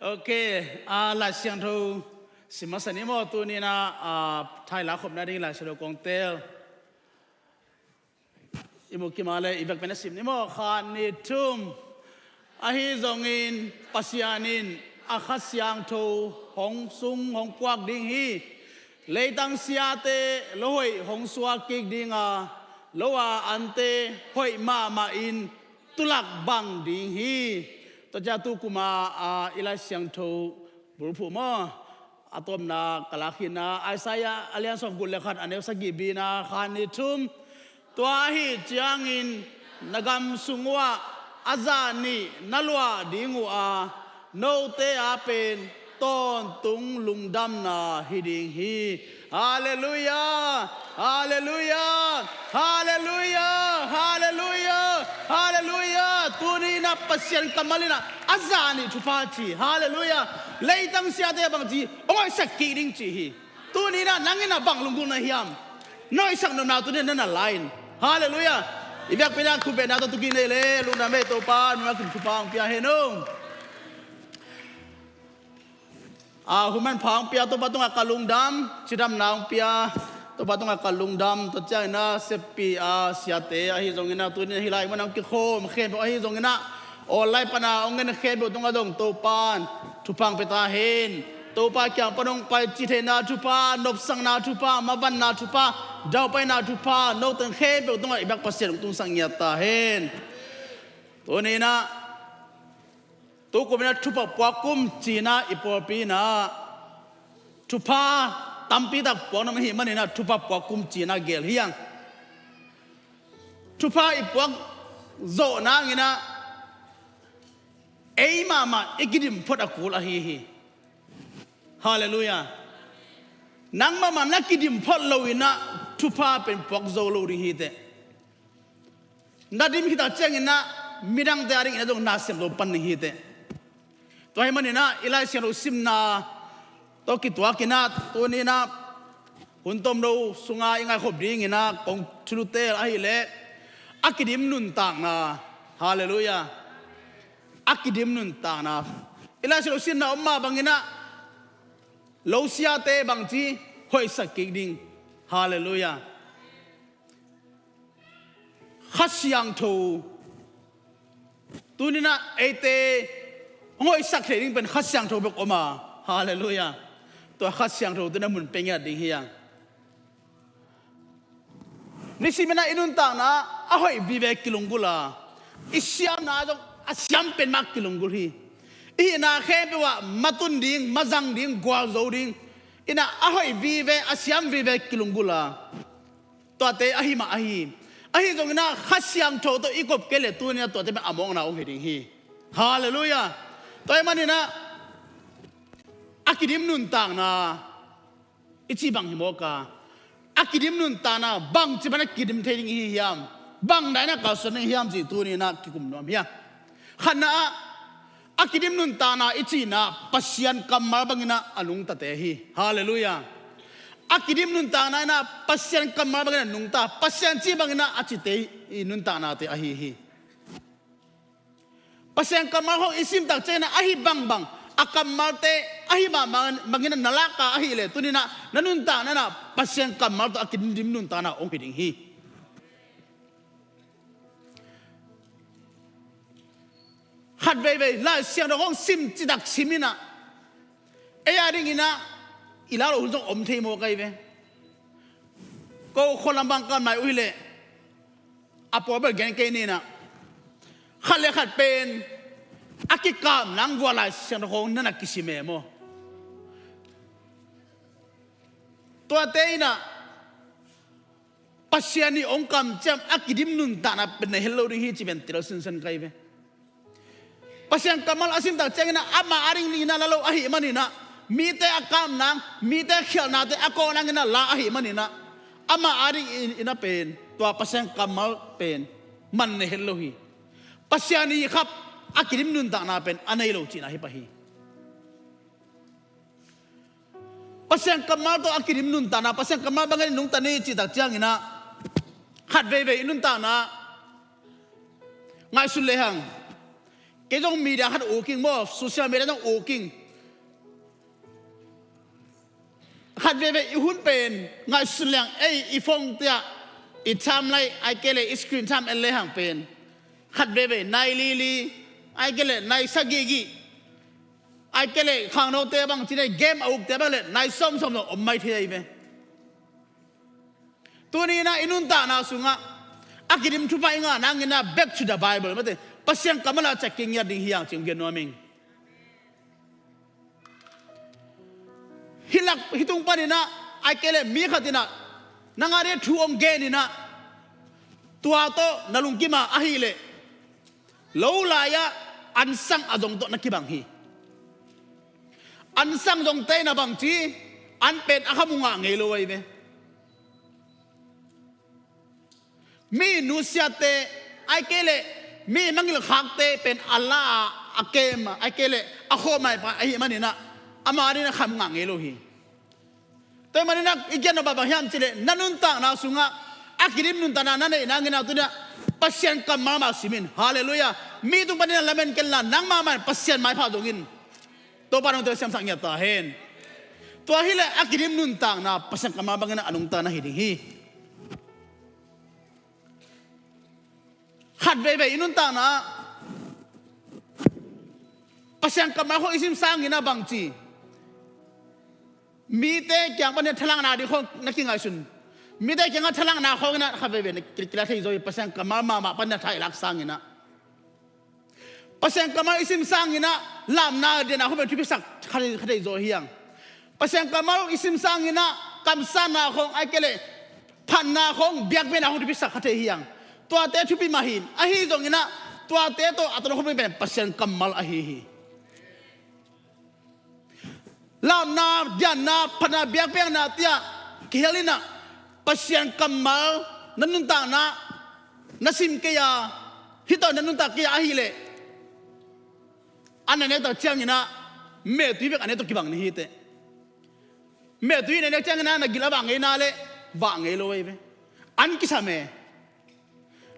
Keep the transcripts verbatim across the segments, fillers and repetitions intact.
Ok, a, Lai Siangtho sim masa ni maw, tuni-in a, a, thaila khopna ding Lai Siangtho kong teel. I mu kima le i vekpi-in a sim ni maw, khat, nih, thum. Ahi zongin Pasian in a Kha Siangtho hong sung hong puak ding hi. Leitang siate lo hoih hong suak kik ding a, lo a ante hoih mahmah in tulak bang ding hi. Tua ciang tu kum a, a, i Lai Siangtho bulphuh maw, a tawpna ka lak hi-in a, Isaiah a lian sawmguk le khat, a neu sagih bi-in a, khat, nih, thum. Tua ahih ciangin na gam sung uah a zah nih na luah ding uh a, note a pen tawntung lungdamna hi ding hi. Halleluiah! Halleluiah! Halleluiah! Halleluiah! Halleluiah! Tuni-in a Pasian kammal in a, a zah nih thupha ci. Halleluiah! Leitang siate bangci hong hoihsak kik ding ci hi. Tuni-in a nang in a bang lunggulh na hiam? Na hoihsak nopna tuni-in a na la in. Halleluiah! I vekpi-in a khut bengna tawh tu kik ni le, lungdam ei, Topa nunga kin thupha hong pia hen aw. A, hun manpha hong pia Topa tungah ka lungdam, cidamna hong pia Topa tungah ka lungdam. Tua ciangin a seppih a siate ahi zongin a, tuni-in a hih lai mun ah hong kikhawm khempeuh ahi zongin a, online pan a hong en khempeuh tungah zong Topa'n thupha hong pia ta hen. Topa kiang pan hong pai cih theihna thupha, nopsakna thupha, mavanna thupha, daupaina thupha, note khempeuh tungah i biak Pasian hong tungsak ngiat ta hen. Tuni-in a, tu kum in a thupha puak kum ci-in a, i pawlpi in a thupha tampi tak puak nuam ahih manin a, thupha puak kum ci-in a geel hi hang. Thupha i puak zawh nangin a, ei mahmah i kidim phot a kul ahi hi. Halleluiah. Nang mahmah na kidim phot lo-in a, thupha pen puak zo lo ding hi teh. Na dim khit tak ciangin a, midangte a dingin a zong na sem zo pan ding hi teh. Tua ahih manin a, i Lai Siangtho simna tawh kituakin a, tuni-in a hun tomno sunga i ngaihkhop dingin a kong thulu teel ahih leh, a kidim nuntakna. Halleluiah. A kidim nuntakna. I Lai Siangtho simna om mah bangin a, lo siate bangci hoihsak kik ding. Halleluiah. Kha Siangtho. Tuni-in a eite hong hoihsak theih ding pen Kha Siangtho bek om a. Halleluiah. Tua Kha Siangtho tuni-in a mun pia ngiat ding hi hang. Nisimin a i nuntakna a hoih vive kilunggulh a, i siamna zong a siam pen mah kilunggulh hi. I hihna khempeuh ah matun ding, mazang ding, gualzo ding, in a a hoih vive, a siam vive kilunggulh a, tuate ahi mah ahi. Ahi zongin a Kha Siangtho tawh i kop kei leh tuni-in a tuate pen a mawkna hong hi ding hi. Halleluiah. Tua ahih manin a, a kidim nuntakna i cih bang hi mawk a, a kidim nuntakna bangci bangin a kidim thei ding i hi hiam? Bang dan in a kalsuan ding i hi hiam cih tuni-in a kikum nuam hi a. Khatna ah, a kidim nuntakna i cihna Pasian kammal bangin a a nungtate hi. Halleluiah. A kidim nuntakna in a Pasian kammal bangin a nungta, Pasian cih bangin a a cite i nuntaknate ahi hi. Pasian kammal khawng i sim tak ciangin a, ahi bangbang a kammalte ahi mah bangin a na lak a, ahih leh tuni-in a na nuntakna in a Pasian kammal tawh a kidim nuntakna hong hi ding hi. Khat veivei Lai Siangtho khawng sim citak sim in a, ei a dingin a i lak loh hun zong om thei mawk ahi ve. Ko khua lam bang kam nai uh hi leh, a pawl bel gen kei ni in a, khat le khat pen a kikap nang vua Lai Siangtho khawng na na kisim e maw? Tuate in a, Pasian in hong kamciam a kidim nuntakna pen na hel lo ding hi cih pen tel sinsen ka hi ve. Pasian kammal a sim tak ciangin a, amah a dingin a la lo ahih manin a, mite a kap nang, mite khialhnate a kawk nangin a la ahih manin a, amah a dingin a pen tua Pasian kammal pen man na hel lo hi. Pasian i khap a kidim nuntakna pen a nei lo cihna hi pah hi. Pasian kammal tawh a kidim nuntakna, Pasian kammal bangin i nungta ni cih tak ciangin a, khat veivei i nuntakna ngaihsun lehang, Kei zong media khat uking maw, social media zong uking. Khat veve i hun pen ngaihsun leng ei i phone te ah, i timeline, ahih kei leh i screen time en lehang pen khat veve nai li li, ahih kei leh nai sagih gih, ahih kei leh khangnote bang ci nei, game a ukte bang leh nai sawmsawm zong om mai thei ahi ve. Tuni in ah i nuntakna sungah a kidim thupha i ngah nangin ah back to the Bible, mate, Pasian kammal ah ciah kingiat ding hi hang ci hong gen nuam ing. Hih lak, hih tung panin ah, ahih kei leh mi khat in ah nang a ding thu hong gen in ah, tua tawh na lungkim a, ahih leh lo lai-ah ansang a zong tawh na kibang hi. Ansang zongte in ah bang ci, an pen a kham uh ngah ngei lo ahi ve. Mi nusiatte, ahih kei leh mi mangilh khakte pen a la a, a kem a, ahih kei leh a khawm a, ahih manin ah ama ding in ah kham ngah ngei lo hi. Tua ahih manin ah i gen nop bang hiam cih leh na nuntakna sungah a kidim nuntakna na neih nangin ah tuni ah Pasian kammal mah sim in. Halleluiah. Mi tung panin ah lamen ken la, nangmah mah in Pasian maipha zong in. Topa nong tel siamsak ngiat ta hen. Tua hileh a kidim nuntakna Pasian kammal bangin ah a nungta na hi ding hi. Khat veivei i nuntakna ah Pasian kammal khawng i sim sangin ah bang ci, mite kiang panin ah thalakna ding khawng na kingaihsun. Mite kiangah thalakna khawng in ah khat veivei na ki-, kilak thei zaw hi, Pasian kammal mahmah panin ah tha i lak sangin ah. Pasian kammal i sim sangin ah lamna dianna khawng pen thupisak kha thei, kha thei zaw hi hang. Pasian kammal i sim sangin ah kamsanna khawng, ahih kei leh phatna khawng, biakpiakna khawng thupisak kha thei hi hang. Tuate thupi mah hi. Ahi zongin ah tuate tawh a tawh khawng pen Pasian kammal ahi hi. Lamna, dianna, phatna, biakpiakna tiah kihel in ah Pasian kammal na nuntakna na sim kei a, hih tawh na nuntak kei a, ahih leh an na nek tak ciangin ah mehtui bek a nek tawh kibang na hi teh. Mehtui na nek ciangin ah na gilh a vak ngei na leh vak ngei lo ahi ve. An kisam e.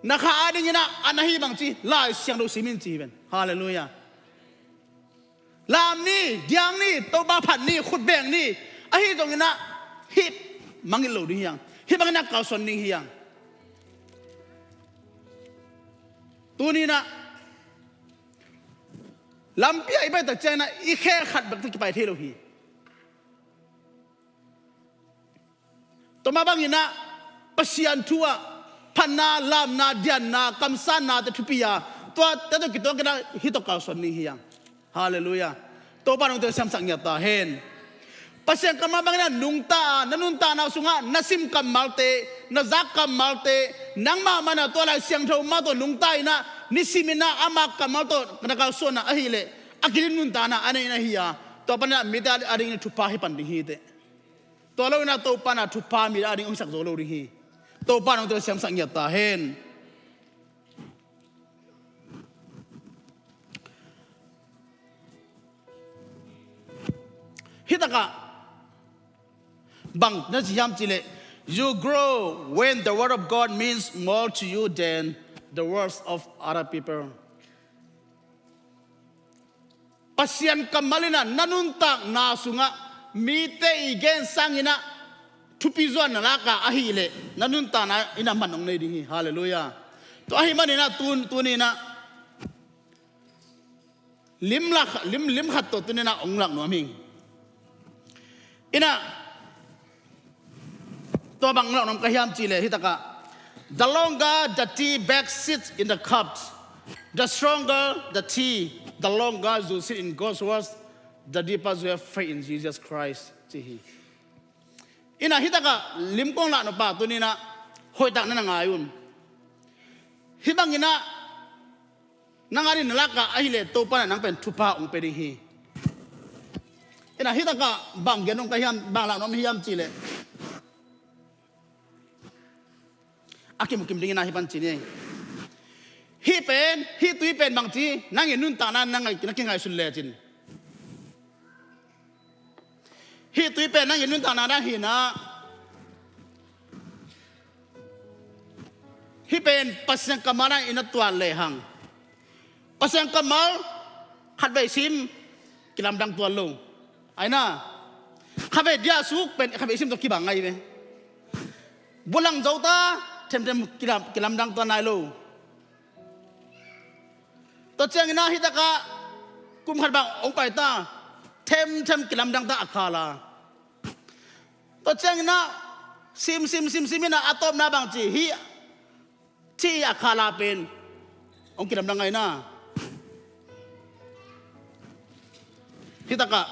Na kha a dingin ah an ahi bang ci, Lai Siangtho sim in ci hi ven. Halleluiah. Lam ni, diang ni, Topa phat ni, khut beng ni. Ahi zongin ah hih mangngilh lo ding hi hang. Hih bangin ah kalsuan ding hi hang. Tuni in ah lampi ah i pai tak ciangin ah i khe khat bek tawh kipai thei lo hi. Tua mah bangin ah Pasian thu ah phatna, lamna, dianna, kamsanna te thupi a, tuate tawh kituak in ah hih tawh kalsuan ding hi hang. Halleluiah. Topa nong tel siamsak ngiat ta hen. Pasian kammal bangin ah nungta a, na nuntakna sungah na sim kammalte, na zak kammalte, nangmah mah in ah tua Lai Siangtho mah tawh nungta in ah, nisimin ah ama kammal tawh na kalsuan a, ahih leh a kidim nuntakna a nei na hi a, tua panin ah mite a dingin thupha hi pan ding hi teh. Tua lo in ah Topa in ah thupha mite a ding hong sak zo lo ding hi. Topa nong tel siamsak ngiat ta hen. Hih takah bang na ci hiam cih leh, you grow when the word of God means more to you than the words of other people. Pasian kammal in ah na nuntakna sungah mite i gen sangin ah thupi zaw na lak a, ahih leh na nuntakna in ah man hong nei ding hi. Halleluiah. Tua ahih manin ah tun, tuni in ah lim lak, lim, lim khat tawh tuni in ah hong lak nuam ing. In ah, tua bang lak nuam ka hiam cih leh hih takah, the longer the tea bag sits in the cup, the stronger the tea, the longer you sit in God's word, the deeper you have faith in Jesus Christ, ci hi. In ah hih takah lim kong lak nop a tuni in ah hoihtak na na ngai un. Hih bangin ah nang a ding na lak a, ahih leh Topa in ah nang pen thupha hong pia ding hi. In ah hih takah bang gen nuam ka hiam, bang lak nuam hiam cih leh, a kimu kim dingin ah hih pan ci ni. Hih pen, hih tui pen bang ci, nang i nuntakna nang a, na kingaihsun lecin. Hih tui pen nang i nuntakna dan hi in ah, hih pen Pasian kammal dan in na tuat lehang, Pasian kammal khatvei sim, kilamdang tuan lo. Aina, khatvei diahsuk pen khatvei sim tawh kibang ngai ve. Bulang zo ta, themthem kilam, kilamdang tuan nai lo. Tua ciangin ah hitakah kum khat bang hong pai ta, themthem kilamdang ta a khala. Tua ciangin ah sim, sim, sim, sim in ah a tawpna bang ci hi, ci a khala pen hong kilamdang ngai na. Hitakah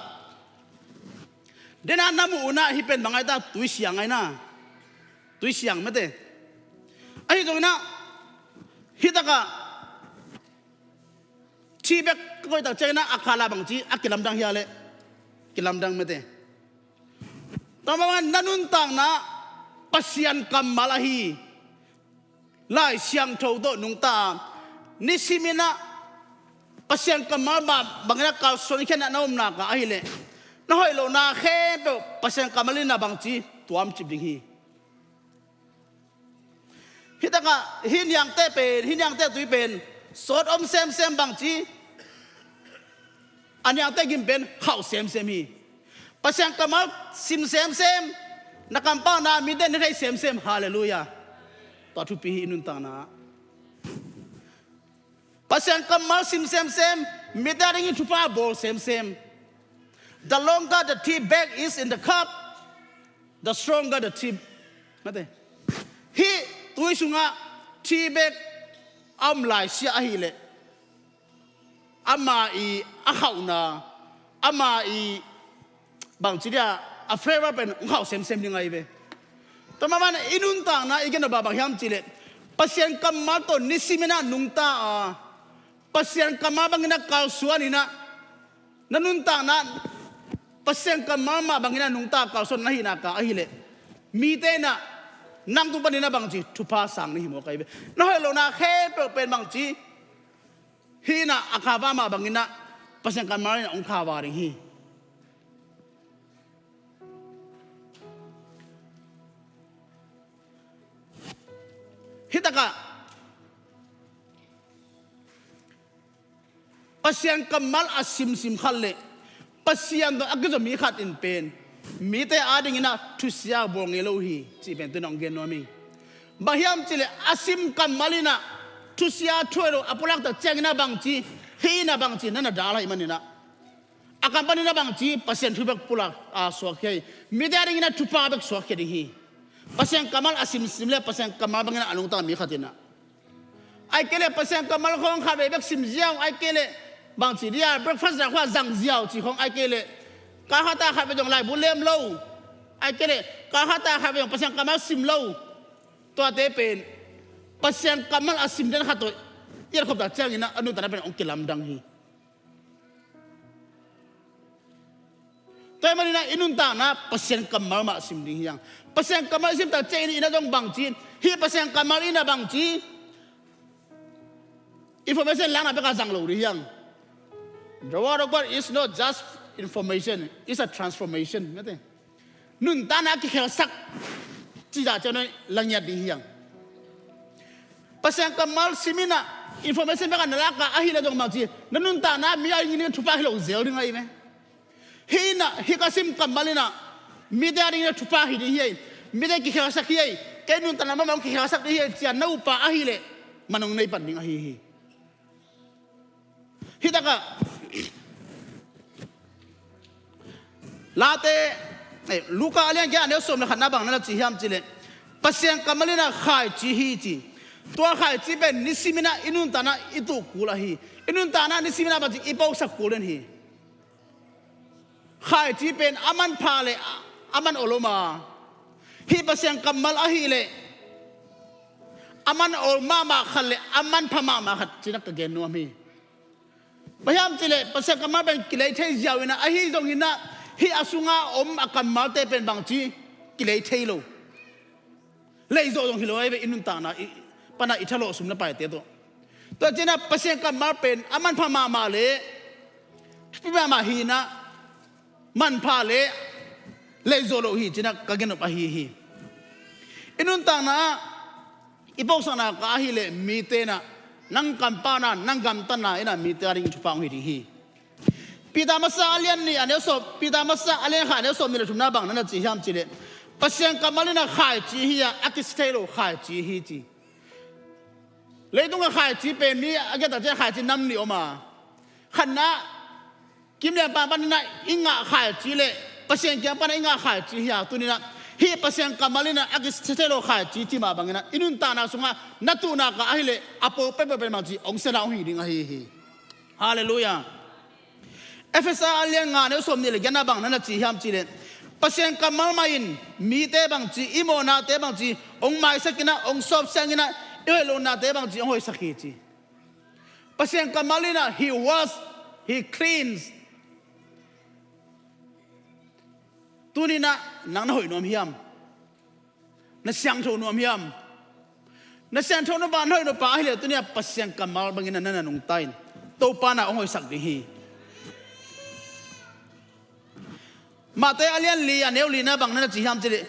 dena na muh un ah hih pen bang ngai ta, tuisiang ngai na. Tuisiang mete. Ahi zongin ah hitakah ci bek ka koih tak ciangin ah a khala bang ci a kilamdang hia leh, kilamdang mete. Tua mah bangin na nuntakna Pasian kammal ahi Lai Siangtho tawh nungta a, nisimin ah Pasian kammal mah bangin ah kalsuan khia na om nak a ahih leh, na hoih lohna khempeuh Pasian kammal in ah bangci tuamcip ding hi. Hitakah hih niangte pen, hih niangte tui pen sawt om semsem bangci, a niangte gim pen khauh semsem hi. Pasian kammal sim semsem, na kampau na mite na thei semsem. Halleluiah. Tua thupi hi i nuntakna. Pasian kammal sim semsem, mite a dingin thupha bawl semsem. The longer the tea bag is in the cup, the stronger the tea. Mate. Hih tui sungah tea bag a om lai sia ahih leh, ama i a khauhna, ama i bangci dia, a flavor pen hong khauh semsem ding ahi ve. Tua mah bangin i nuntakna i gen nop bang hiam cih leh, Pasian kammal tawh nisimin ah nungta a, Pasian kammal bangin ah kalsuan in ah, na nuntakna Pasian kammal mah bangin ah nungta kalsuan na hih nak a ahih leh, mite in ah nang tung panin ah bangci thupha sang ding hi mawk ahi ve. Na hoih lohna khempeuh pen bangci, hih in ah a khava mah bangin ah Pasian kammal in ah hong khava ding hi. Hitakah Pasian kammal a simsim khat leh Pasian tawh a kizom mi khat in pen mite a dingin ah thusia bawl ngei lo hi, cih pen tu-in ah hong gen nuam ing. Bang hiam cih leh a sim kammal in ah thusia thuhoih lo a pulak tak ciangin ah bangci, hih in ah bangci, na na dal ahih manin ah, a kam panin ah bangci, Pasian thu bek pulak a suakkhia hi. Mite a dingin ah thupha bek suakkhia ding hi. Pasian kammal a simsim leh Pasian kammal bangin ah a nungta mi khat in ah, ahih kei leh Pasian kammal khawng khatvei bek sim ziau, ahih kei leh bangci dia, breakfast dah khua zang ziau cih khawng, ahih kei leh kal khat ah khatvei zong laibu lem lo, ahih kei leh kal khat ah khatvei zong Pasian kammal sim lo. Tuate pen Pasian kammal a sim den khat tawh i etkhop tak ciangin ah a nuntakna pen hong kilamdang hi. Tua ahih manin ah i nuntakna Pasian kammal mah sim ding hi hang. Pasian kammal i sim tak ciangin i na zong bangci, hih Pasian kammal in ah bangci, information lakna bek a zang lo ding hi hang. The word of God is not just information, it's a transformation. Mate. Nuntakna a kikhelsak cih zah ciang a langiat ding hi hang. Pasian kammal sim in ah information bek a na lak a ahih leh zong bangci, na nuntakna mi a dingin thupha hi lo zel ding ahi ve. Hih in ah, hih ka sim kammal in ah mite a dingin thupha hi ding hi, mite kikhelsak hi, kei nuntakna mahmah hong kikhelsak ding hi ci-a na up a ahih leh, man hong nei pan ding ahi hi. Hitakah Late, eh, Luka a lian giat a neu sawm le khatna bang na na ci hiam cih leh, Pasian kammal in ah khaici hi ci. Tua khaici pen nisimin ah i nuntakna i tuh kul ahi. I nuntakna nisimin ah bangci i posak kul den hi. Khaici pen a manpha leh a man ol om a, hih Pasian kammal ahih leh a man ol mahmah khat leh a manpha mahmah khat ci-in ah ka gen nuam hi. Bang hiam cih leh Pasian kammal pen kilei thei ziau in ah, ahi zongin ah hih a sunga om a kammalte pen bangci kilei thei lo. Leizawh zong hi lo ahi ve, i nuntakna i pan a i thalawh sum na paite tawh. Tua ciangin ah Pasian kammal pen a manpha mahmah leh thupi mahmah hi in ah, manpha leh leizawh loh hi ci-in ah ka gen nop ahi hi. I nuntakna ah i posak nak a ahih leh mite in ah Nang kampauna, nang gamtatna in ah mite a ding thupha hong hi ding hi. Peter masa a lian nih a neu sawm, Peter masa a lian khat a neu sawmnih le thumna bang na na ci hiam cih leh, Pasian kammal in ah khaici hi a, a kisia thei lo khaici hi ci. Leitung ah khaici pen mi a gen tak ciang khaici nam nih om a, khatna, kimlianpa pan in ah i ngah khaici le Pasian kiang pan ah i ngah khaici hi a, tuni in ah hih Pasian kammal in ah a kisia thei lo khaici ci mah bangin ah i nuntakna sungah na tuhna kah ahih leh a po peuhpeuh pen bangci hong siana hong hi ding ahi hi. Halleluiah. Efesa a lian nga a neu sawmnih le giatna bang na na ci hiam cih leh, Pasian kammal mah in mite bangci, i mawhnate bangci hong maisak in ah, hong sawpsiang in ah, i hoih lohnate bangci hong hoihsak hi ci. Pasian kammal in ah, he wash, he cleans. Tuni in ah nang na hoih nuam hiam? Na siangtho nuam hiam? Na siangtho nupa, na hoih nupa ahih leh tuni ah Pasian kammal bangin ah na na nungta in, Topa in ah hong hoihsak ding hi. Matthai a lian li a neu lina bang na na ci hiam cih leh,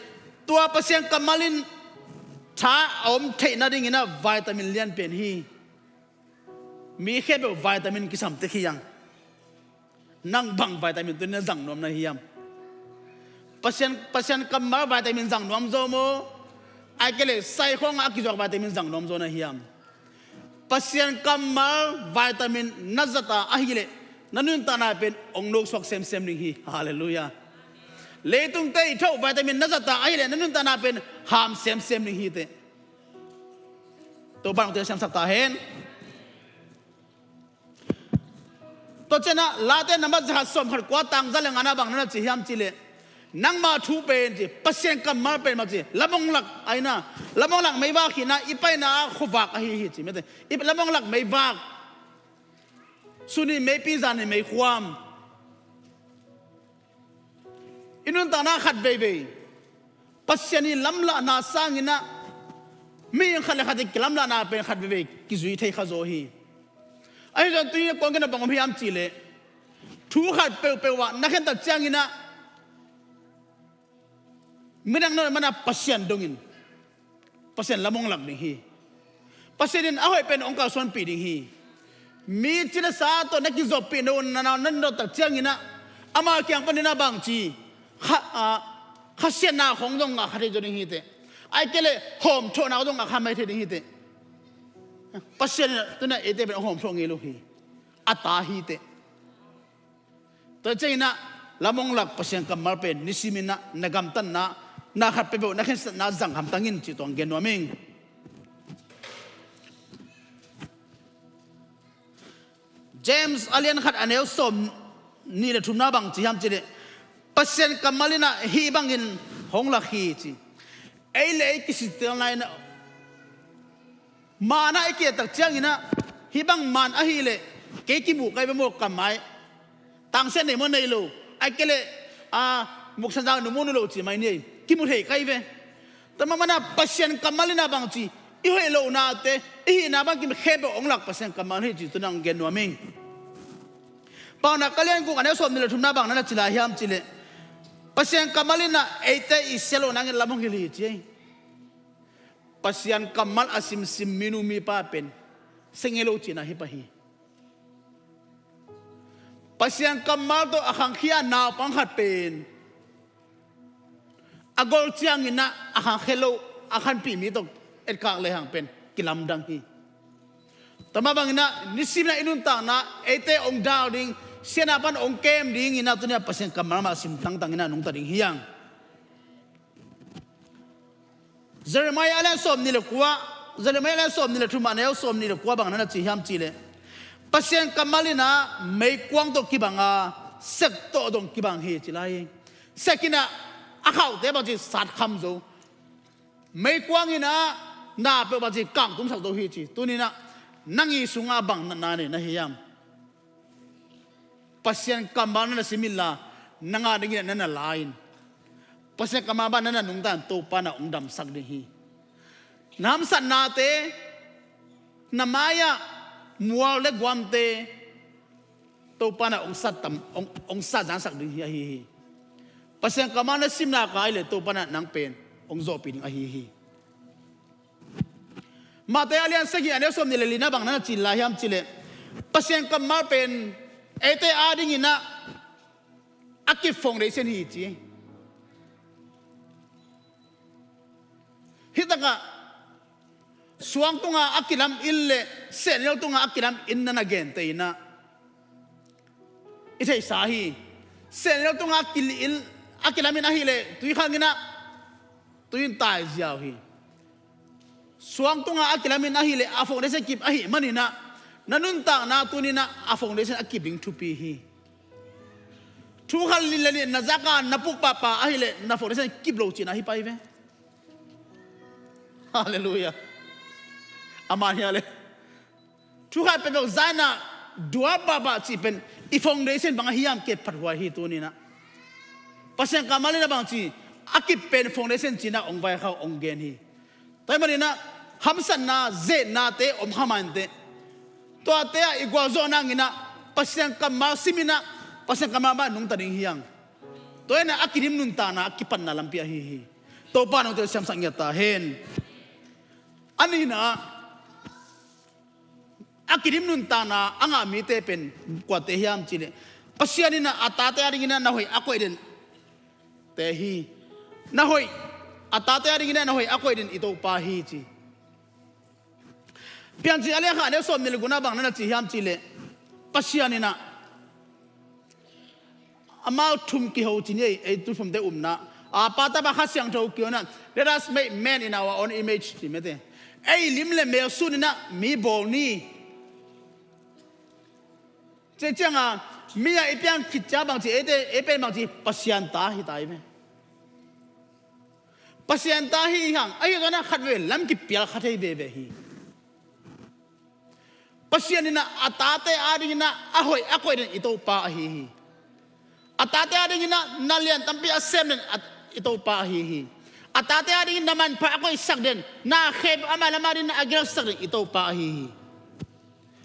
tua Pasian kammal in tha a om theih nadingin ah vitamin lianpen hi. Mi khempeuh vitamin kisam tek hi hang. Nang bang vitamin tuni na zang nuam na hiam? Pasian, Pasian kammal vitamin zang nuam zaw maw? Ahih kei leh saikhawng ah a kizuak vitamin zang nuam zaw na hiam? Pasian kammal vitamin na zat a ahih leh na nuntakna pen hong noksuak semsem ding hi. Halleluiah. Leitungte i thoh vitamin na zat a ahih leh na nuntakna pen ham semsem ding hi teh. Topa in hong telsiamsak ta hen. Tua ciangin ah Late nambat zakhat sawmkhat kua tang za le ngana bang na na ci hiam cih leh, nangma thu pen ci, Pasian kammal pen mah ci, lamong lak ahi in ah, lamong lak meivak hi in ah, i paina ah khuavak ahi hi ci, mete, i lamong lak meivak. Sun in meipi, zan in meikhuam. I nuntakna khat veivei Pasian i lamlahna sangin ah mihing khat le khat i kilamlahna pen khat veivei kizui thei kha zaw hi. Ahi zongin tuni in ah kong gen a bang om hiam cih leh, thu khat peuhpeuh ah na khen tak ciangin ah midang na hoih man ah Pasian dongin, Pasian lamong lak ding hi. Pasian in a hoih pen hong kalsuanpih ding hi. Mi ci le sa tawh na kizawppih na, na, na, na dot tak ciangin ah ama kiang panin ah bangci kha, a, khasiatna khong zong ngah kha thei zaw ding hi teh. Ahih kei leh hawmthawhna zong ngah kha mai thei ding hi teh. Pasian in ah tuni in ah eite pen hong hawmthawh ngei lo hi. A ta hi teh. Tua ciangin ah lamong lak Pasian kammal pen nisimin ah na gamtatna, na khat peuhpeuh na khensatna zang hamtang in cih tua hong gen nuam ing. James a lian khat a neu sawmnih le thumna bang ci hiam cih leh, Pasian kammal in ah hih bangin hong lak hi ci. Ei le ei kisittelna in ah, maan ah i ki-et tak ciangin ah, hih bang maan ahih leh kei kimu kai ve maw, ka mai. Tangsiah nei maw, nei lo. Ahih kei leh, a, muksan zau nu maw, nu lo ci mai ni ei. Kimu thei kai ve. Tua mah bangin ah Pasian kammal in ah bangci, i hoih lohnate, i hihna bangkim khempeuh hong lak Pasian kammal hi ci tuni in ah hong gen nuam ing. Paunak a lian guk a neu sawmnih le thumna bang na na ci lai hiam cih leh, Pasian kammal in ah eite i sia loh nangin lam hong hilh hi ci ei. Pasian kammal a simsim minu mipa pen sia ngei lo cihna hi pah hi. Pasian kammal tawh a khangkhia naupang khat pen a gol ciangin ah a khangkhia lo, a khanpih mi tawh etkak lehang pen kilamdang hi. Tua mah bangin ah nisimin ah i nuntakna eite hong dal ding, siatna pan hong kem dingin ah tuni in ah Pasian kammal mah sim tangtangin ah nungta ding hi hang. Jeremiah a lian sawmnih le kua, Jeremiah a lian sawmnih le thum a neu sawmnih le kua bang na na ci hiam cih leh, Pasian kammal in ah meikuang tawh kibang a, sek tawh zong kibang hi ci lai hi. Sek in ah a khauhte bangci satkham zo, meikuang in ah na peuh bangci kangtumsak zo hi ci. Tuni in ah nang i sungah bang natna nei na hi hiam? Pasian kammal na na sim inla, nang a dingin ah na na la in, Pasian kammal bang na na nungta in Topa in ah hong damsak ding hi. Na hamsatnate, na mai-ah mual le guamte Topa in ah hong sat tam, hong, hong sat zansak ding hi ahi hi. Pasian kammal na simna kah ahih leh Topa in ah nang pen hong zawhpih ding ahi hi. Mate a lian sagih a neu sawmnih le lina bang na na cih lai hiam cih leh, Pasian kammal pen eite adingin ah a kip foundation hi ci. Hih takah suang tungah a kilam inn le sehnel tungah a kilam inn na na genteh in ah i theihsa hi. Sehnel tungah a kil-, a kilam inn ahih leh tui khang in ah tui in tai ziau hi. Suang tungah a kilam inn ahih leh a foundation kip ahih manin ah na nuntakna tuni in ah a foundation a kip ding thupi hi. Thu khat le nih na zak a na puk pahpah ahih leh na foundation kip lo cihna hi pah hi ve. Halleluiah. Aman hia le. Thu khat peuhpeuh za in ah dual pahpah cih pen i foundation bang ahi hiam kei phathuai hi tuni in ah. Pasian kammal in ah bang ci, a kip pen foundation ci in ah hong vaikhak hong gen hi. Tua ahih manin ah hamsatna, zehnate om kha mah inteh. Tuate ah i gualzawh nangin ah Pasian kammal sim in ah Pasian kammal mah nungta ding hi hang. Tua in ah a kidim nuntakna a kipatna lampi ahi hi. Topa in hong telsiamsak ngiat ta hen. A nihna ah a kidim nuntakna a ngah mite pen kuate hiam cih leh, Pasian in ah a tate adingin ah na hoih a koih den te hi. Na hoih, a tate adingin ah na hoih a koih den i Topa hi ci. Piancil a lian khat a neu sawmnih le gukna bang na na ci hiam cih leh, Pasian in ah amau thum kiho ci ni ei, ei tuiphumte upna. A Pa, Tapa, Kha Siangtho kiho in ah, "Let us make man in our own image," ci mete. Ei lim le mel sun in ah mi bawl ni. Ci ciangin mi a i piang khit ciang bang ci, eite, ei pen bang ci, Pasian ta hi ta hi ve. Pasian ta hi hang, ahi zongin ah khat veve lam kipial kha thei veve hi. Pasian in ah a tate adingin ah a hoih a koih den i Topa ahi hi. A tate adingin ah na lian tampi a sem den a, i Topa ahi hi. A tate adingin na manpha a koihsak den, na khe ama lam adingin a gelsak den i Topa ahi hi.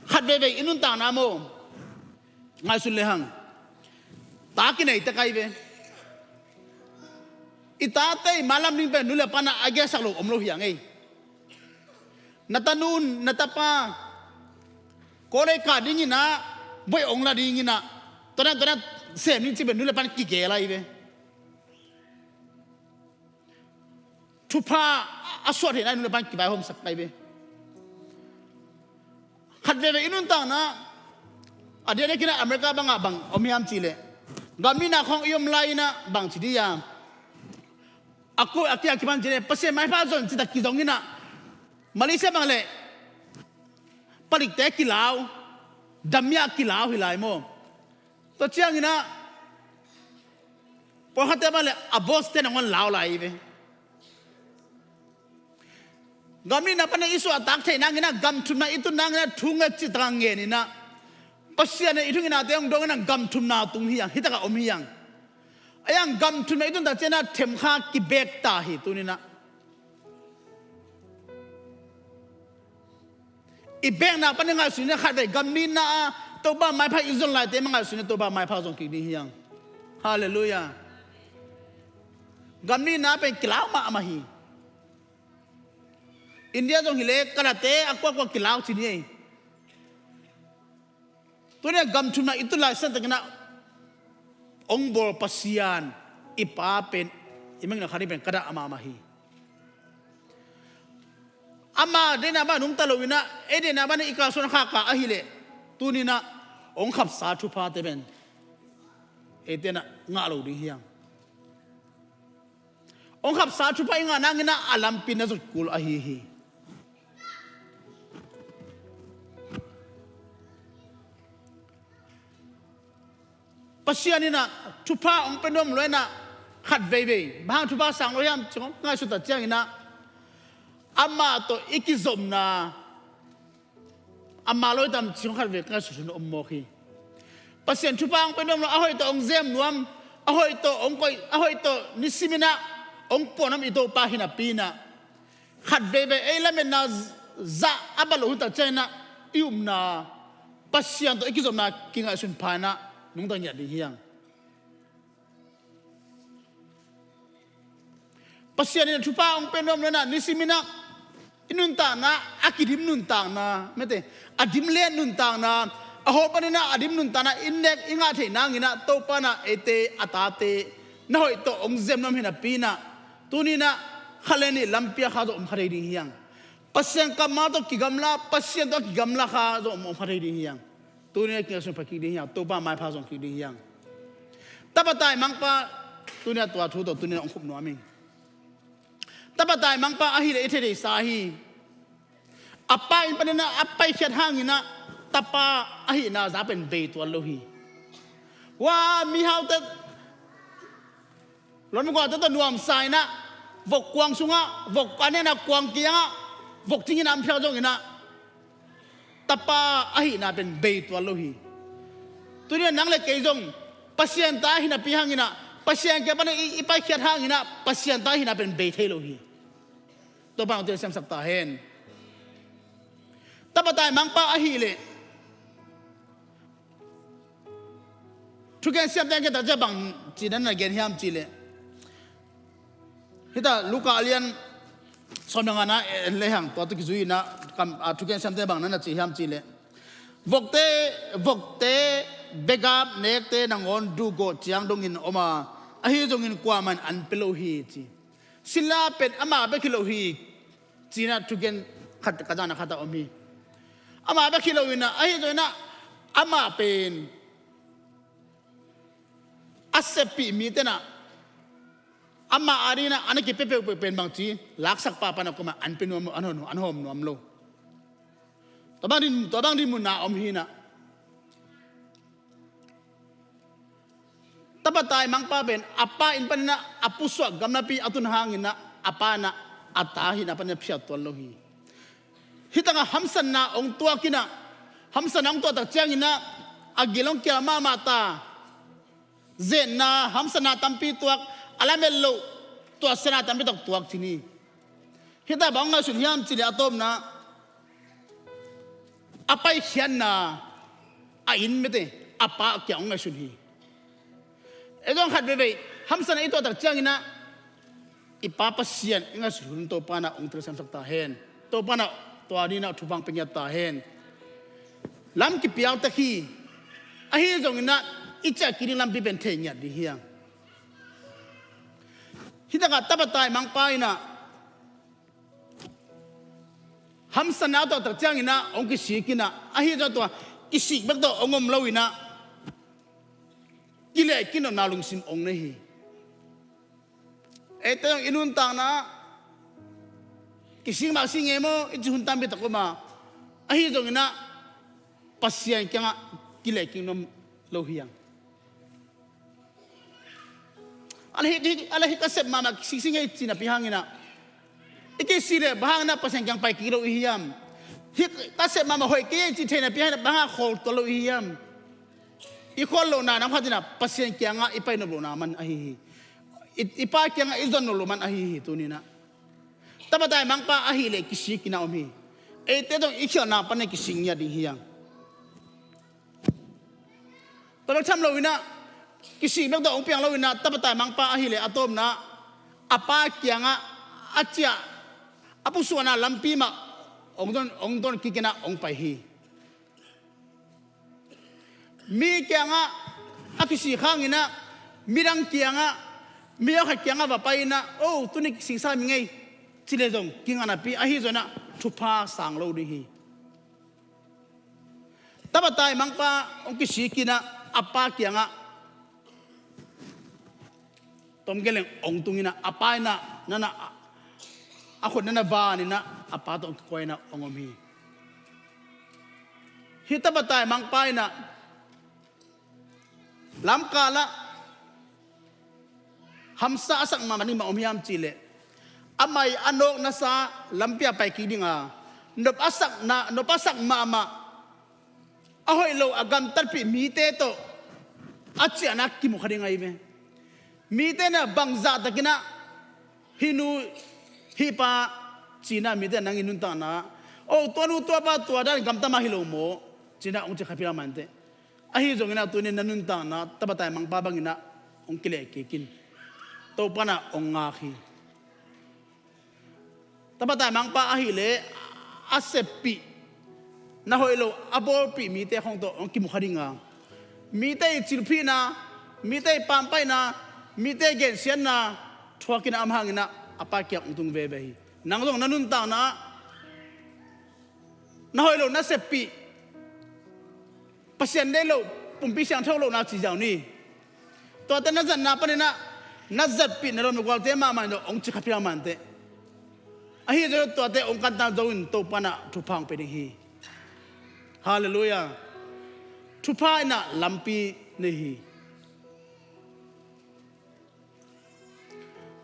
Khat veve i nuntakna maw, ngaihsun le hang. Ta kinei tek ahi ve. I tate i malam ding pen nu le pa in ah a gelsak lo om lo hi hang ei. Na tanu, na tapa college kah dingin ah, bawih hong la dingin ah, tua dan, tua dan sem ding cih pen nu le pa in ah kigel ahi ve. Thupha a suah theihna in nu le pa in kivaihawmsak ahi ve. Khat veve i nuntakna, a diakdiakin ah America bangah bang om hiam cih leh, gam nihna khawng i om lai in ah bang ci ding hiam, a ko a kia kipan cih leh Pasian maipha zon cih tak kizong in ah, Malaysia bang leh palikte kilau, damia kilau hi lai maw. Tua ciangin ah pawlkhatte bang leh a boss te nangawn lau lai hi ve. Gam nihna pan i suahtak theih nangin ah, gam thumna i tun nangin ah thu nget cih tak a ngen in ah, Pasian in i thu ngetnate hong dawng in ah gam thumna tung hi hang, hih tak ah om hi hang. Ahi hang gam thumna i tun tak ciangin ah themkha kibek ta hi tuni in ah. I bekna pan i ngaihsun in ah khat vei gam nihna ah Topa maipha i zon laite mah ngaihsun in ah Topa maipha zong kik ding hi hang. Halleluiah. Gam nihna pen kilau mahmah hi. India zong hi leh Kanatate a kuakua kilau ci ni ei. Tuni a gam thumna i tun lai san takin ah hong bawl Pasian i Pa pen, i mangngilh kha ding pen ka dah mahmah hi. Ama deihna bang nungta lo in ah, ei deihna bang i kalsuan khak a ahih leh, tuni in ah hong khapsa thuphate pen eite in ah ngah lo ding hi hang. Hong khapsa thupha i ngah nangin ah a lampi na zot kul ahi hi. Pasian in ah thupha hong pia nuam lo in ah khat veivei, bang hang thupha sang lo hiam ci hong ngaihsut tak ciangin ah, amah tawh i kizopna, amah lo hi tam ci hong khat vei ka ngaihsut hun om mawk hi. Pasian thupha hong pia nuam lo, a hoih tawh hong zem nuam, a hoih tawh hong koih, a hoih tawh nisim in ah hong puah nuam i Topa hi napi in ah, khat veivei ei lametna zah a bat loh hun tak ciangin ah i upna, Pasian tawh i kizopna kingaihsun pha in ah nungta ngiat ding hi hang. Pasian in ah thupha hong pia nuam lo in ah nisim in ah I nuntakna, a kidim nuntakna, mete, a dim lian nuntakna, a hopaninah a dim nuntakna i nek i ngah theih nanginah Topa inah eite a tate na hoih tawh hong zem nuam hi napi inah, tuninah kha le nih lampi a kha zong om kha thei ding hi hang. Pasian kammal tawh kigamla, Pasian tawh a kigamla kha zong om kha thei ding hi hang. Tuninah kingaihsun pha kik ding hi hang, Topa maipha zong kik ding hi hang. Tapa taimangpa, tuninah tua thu tawh tuninah hong khup nuam ing. Tapa taimangpa ahileh i theitheisa hi. A pa inn paninah a paikhiat hanginah tapa ahihna za pen bei tuan lo hi. Wa, mihaute lawmguate tawh nuamsa inah vok kuang sungah, vok a nena kuang kiangah vok cingin an phiak zonginah tapa ahihna pen bei tuan lo hi. Tuninah nang le kei zong Pasian ta ahi napi hanginah, Pasian kiang panin i, i paikhiat hanginah Pasian ta ahihna pen bei thei lo hi. Topa in hong telsiamsak ta hen. Tapa taimangpa ahileh thugen siamte in gen takciang bang ci-in na gen hiam cihleh, hita Luka a lian sawm le ngana en lehang tua tawh kizui inah kam, a, thugen siamte bang na na ci hiam cihleh, vokte, vokte begap nekte nangawn duhgawh ciang dongin om a, ahi zongin kuamah in an pia lo hi ci. Sila pen amah bek hi lo hi ci-inah thugen khat, ka zana khatah om hi. Amah bek hi lo inah, ahi zong inah amah pen a seppih mite inah amah adinginah a na kipia peuhpeuh pen bangci, laksakpa pan a kuamah an pia nuam lo, an hawm, an hawm nuam lo. Tua bang din, tua bang dinmun ah om hi inah. Tapa taimangpa pen a pa inn paninah a pusuak gamlapi a tun hanginah a pa inah a ta ahihna panin a phiat tuan lo hi. Hih tangah hamsatna hong tuak inah, hamsatna hong tuah tak cianginah a gil hong kial mahmah ta. Zetna, hamsatna tampi tuak, a lamet loh tuahsiatna tampi tuak tuak ci ni. Hih tangah bang hong ngaihsun hiam cihleh a tawpna, a paikhiatna a inn, mete, a pa kiang hong ngaihsun hi. Ei zong khat veivei hamsatna i tuah tak cianginah i Pa Pasian i ngaihsut hun Topa inah hong telsiamsak ta hen. Topa inah tua dinginah thupha hong pia ngiat ta hen. Lam kipiau tek hi. Ahi zonginah i ciah kik ding lampi pen thei ngiat ding hi hang. Hih tangah tapa taimangpa inah hamsatna a tuah tak cianginah hong kisik inah, ahi zong tua kisik bek tawh hong om lo inah kilehkik nopna lungsim hong nei hi. Eite zong i nuntakna ah kisik mah kisik ngei maw i ci hun tampi tak om a, ahi zonginah Pasian kiangah kilehkik nuam lo hi hang. A la hih, hih, a la hih ka sep mahmah kisik ngei ci napi hanginah i kisik leh bang hanginah Pasian kiang pai kik lo i hiam? Hih ka sep mahmah hoih kei ei ci thei napi hanginah bang hang khawl tuan lo i hiam? I khawl lohna nam khat inah Pasian kiangah i pai nop lohna man ahi hi. I, i Pa kiangah i zon nop loh man ahi hi tuninah. Tapa taimangpa ahileh kisik inah om hi. Eite zong i khialhna panin kisik ngiat ding hi hang. Tua bek tham lo inah, kisik bek tawh hong piang lo inah, tapa taimangpa ahileh a tawpna, a pa kiangah a ciah, a pusuahna lampi mah hong don, hong don kik inah hong pai hi. Mi kiangah a kisik hanginah, midang kiangah, mi awkhat kiangah va pai inah, "O, tuni kisik sam ing ei," ci leh zong kingah napi, ahi zonginah thupha sang lo ding hi. Tapa taimangpa hong kisik inah a pa kiangah tomgeleng hong tung inah a pa inah nana a khut nana van inah a pa tawh hong kikuai inah hong om hi. Hih tapa taimangpa inah lamkalah hamsa a sak mahmah ding bang om hiam cihleh, a mai a nawk nasa lampi ah pai kik ding a, nop a sakna, nop a sak mahmah, a hoih lo a gamtatpih mite tawh a ciahna kimu kha ding ahi ve. Mite inah bangzah takinah hih nu hih pa ci inah mite nang i nuntakna, "O, tua nu tua pa tua dan gamta mah hi lo maw?" ci inah hong ci kha pih lak mah inteh. Ahi zonginah tunin na nuntakna tapa taimangpa banginah hong kilehkik in. Topa inah hong ngak hi. Tapa taimangpa ahileh a seppih, na hoih lo a bawlpih mite khong tawh hong kimu kha ding a, mite i cilphihna, mite i pampaihna, mite i gensiatna thuakin a om hanginah a Pa kiang hong tung veve hi. Nang zong na nuntakna ah na hoih lo na seppih, Pasian deih loh, pumpi siangtho lohna ci ziau ni. Tuate na zatna paninah na zatpih na lawm na gualte mahmah in hong ci kha phial mante. Ahi zong tuate hong kantan zo in Topa inah thupha hong pia ding hi. Halleluiah. Thupha inah lampi nei hi.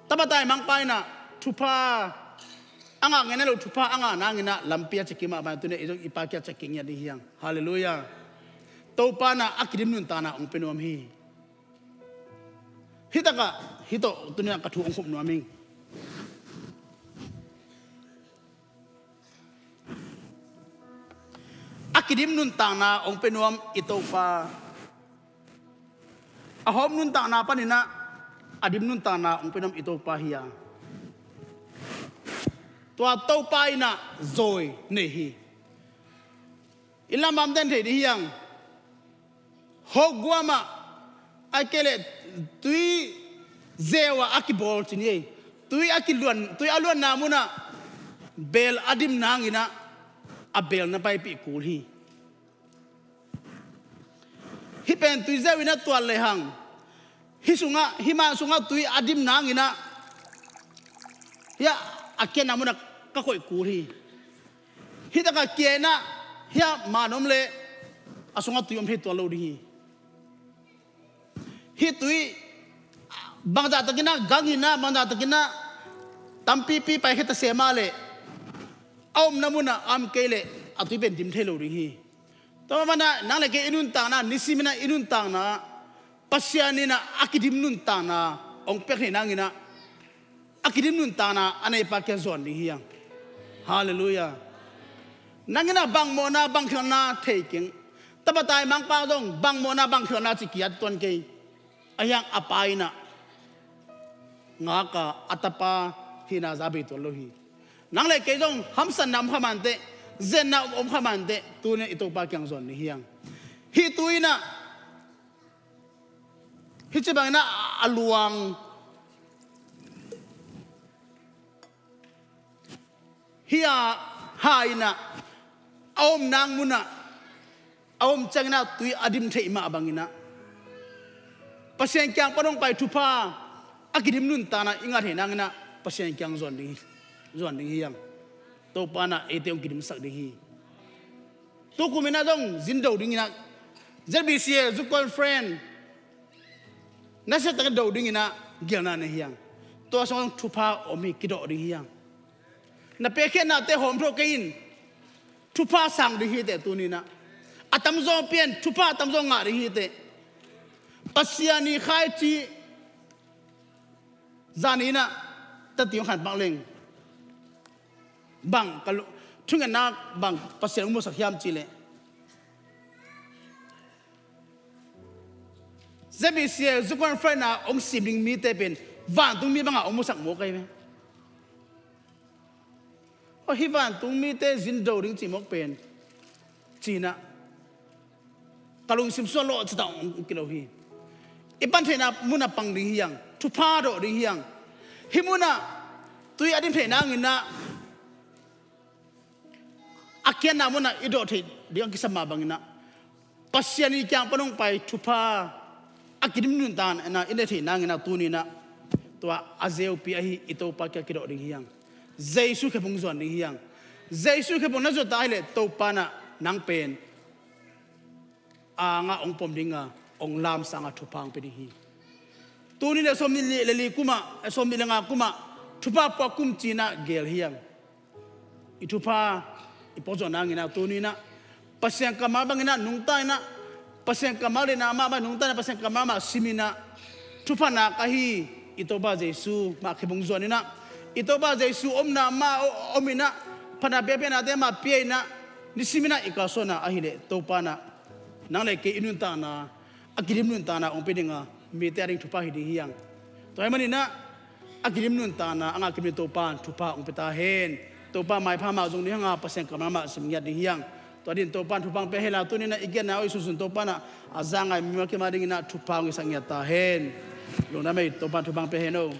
Tapa taimangpa inah thupha a ngah ngen a lo, thupha a ngah nanginah lampi a ciak kik mah bang tuni i zong i Pa kiang ciak kik ngiat ding hiang. Halleluiah. Topa inah a kidim nuntakna hong pia nuam hi. Hitakah hih tawh tuni inah ka thu hong khup nuam hi. A kidim nuntakna hong pia nuam i Topa. A hawm nuntakna paninah a dim nuntakna hong pia nuam i Topa hi a, tua Topa inah zawi nei hi. I lamam den thei ding hiang. Hawkguam ah, a kei leh tui zeu ah a kibawl ci ni ei. Tui a kiluan, tui a luanna munah beel a dim nanginah a beel na paipih kul hi. Hih pen tui zeu inah tuat lehang, hih sungah, hih man sungah tui a dim nanginah hiah a kiatna munah ka koih kul hi. Hih takah kia inah hiah man om leh a sungah tui om thei tuan lo ding hi. Hih tui bangzah takinah, ganginah, bangzah takinah tampipi paikhia ta se mah leh a omna munah a om kei leh a tui pen dim thei lo ding hi. Tua manah nang le kei i nuntakna, nisiminah i nuntakna, Pasian inah a kidim nuntakna hong piak thei nanginah a kidim nuntakna a neipa kiang zuan ding hiang. Halleluiah. Nanginah bang mawhna bang khialhna thei keng. Tapa taimangpa zong bang mawhna bang khialhna ci kiat tuan kei. Ahiang a Pa inah ngaka a tapa hihna za bei tuan lo hi. Nang le kei zong hamsatna om kha manteh, zenna om, om kha manteh, tuni i Topa kiang zuan ding hiang. Hih tu inah hih ci banginah a luang hih a ha inah a om nang munah a om cianginah tui a dim theih mah banginah Pasian kiang pan hong pai thupha a kidim nuntakna i ngah theih nanginah Pasian kiang zuan ding, zuan ding hiang. Topa inah eite hong kidimsak ding hi. Tukum inah zong zin do dinginah Z B C A Youth Conference nasia takin do dinginah gelna nei hiang. Tua sungah thupha om hi, kidawh ding hiang. Na piakkhiatnate hawm thawh kei in. Thupha sang ding hi teh tuninah. A tamzaw pian, thupha a tamzaw ngah ding hi teh. Pasian i khaici zan inah tati hong khan pak leng. Bang ka lu-, thungetna bang Pasian hong musak hiam cihleh, Z B C A Youth Conference ah hong sim ding mite pen vantung mi bangah hong musak mawk ahi ve. Aw, hih vantung mite zin do ding cih mawk pen cinah ka lungsim sungah lawh citah hong kilo hi. I pan theihna munah pang ding hiang, thupha dawh ding hiang. Hih munah tui a dim theih nanginah a kiatna munah i dawh theih ding a kisam mah banginah Pasian i kiang pan hong pai thupha a kidim nuntakna i neih theih nanginah tuninah tua a zeupi ahi i Topa kiang kidawh ding hiang. Jesu khe bung zuan ding hiang. Jesu khe bung na zuat ta ahileh Topa inah nang pen a ngah hong pom dinga hong lamsanga thupha hong pia ding hi. Tuni le sawm nih le li kumah, sawm nih le nga kumah thupha puak kum cinah gel hiang. I thupha i puak zawh nanginah tuninah Pasian kammal banginah nungta inah, Pasian kammal deihna mahmah nungta inah, Pasian kammal mah siminah thupha nak ahi i Topa Jesu mah khe bung zuan inah, i Topa Jesu omna mah o-, om inah, phatna piapianate mah pia inah, nisiminah i kalsuanna ahileh Topa inah nang le kei i nuntakna a kidim nuntakna hong pia dinga mite a ding thupha hi ding hiang. Tua hi maninah a kidim nuntakna a ngah kim ding Topa'n thupha hong pia ta hen. Topa maipha mah zong ding hang a, Pasian kammal mah sim ngiat ding hi hang. Tua ding Topa'n thupha hong pia hen la, tuni-in ah i genna hoih sunsun Topa'n ah a za ngai mimal kim a dingin ah thupha hong hisak ngiat ta hen. Lungdam ei, Topa'n thupha hong pia hen o.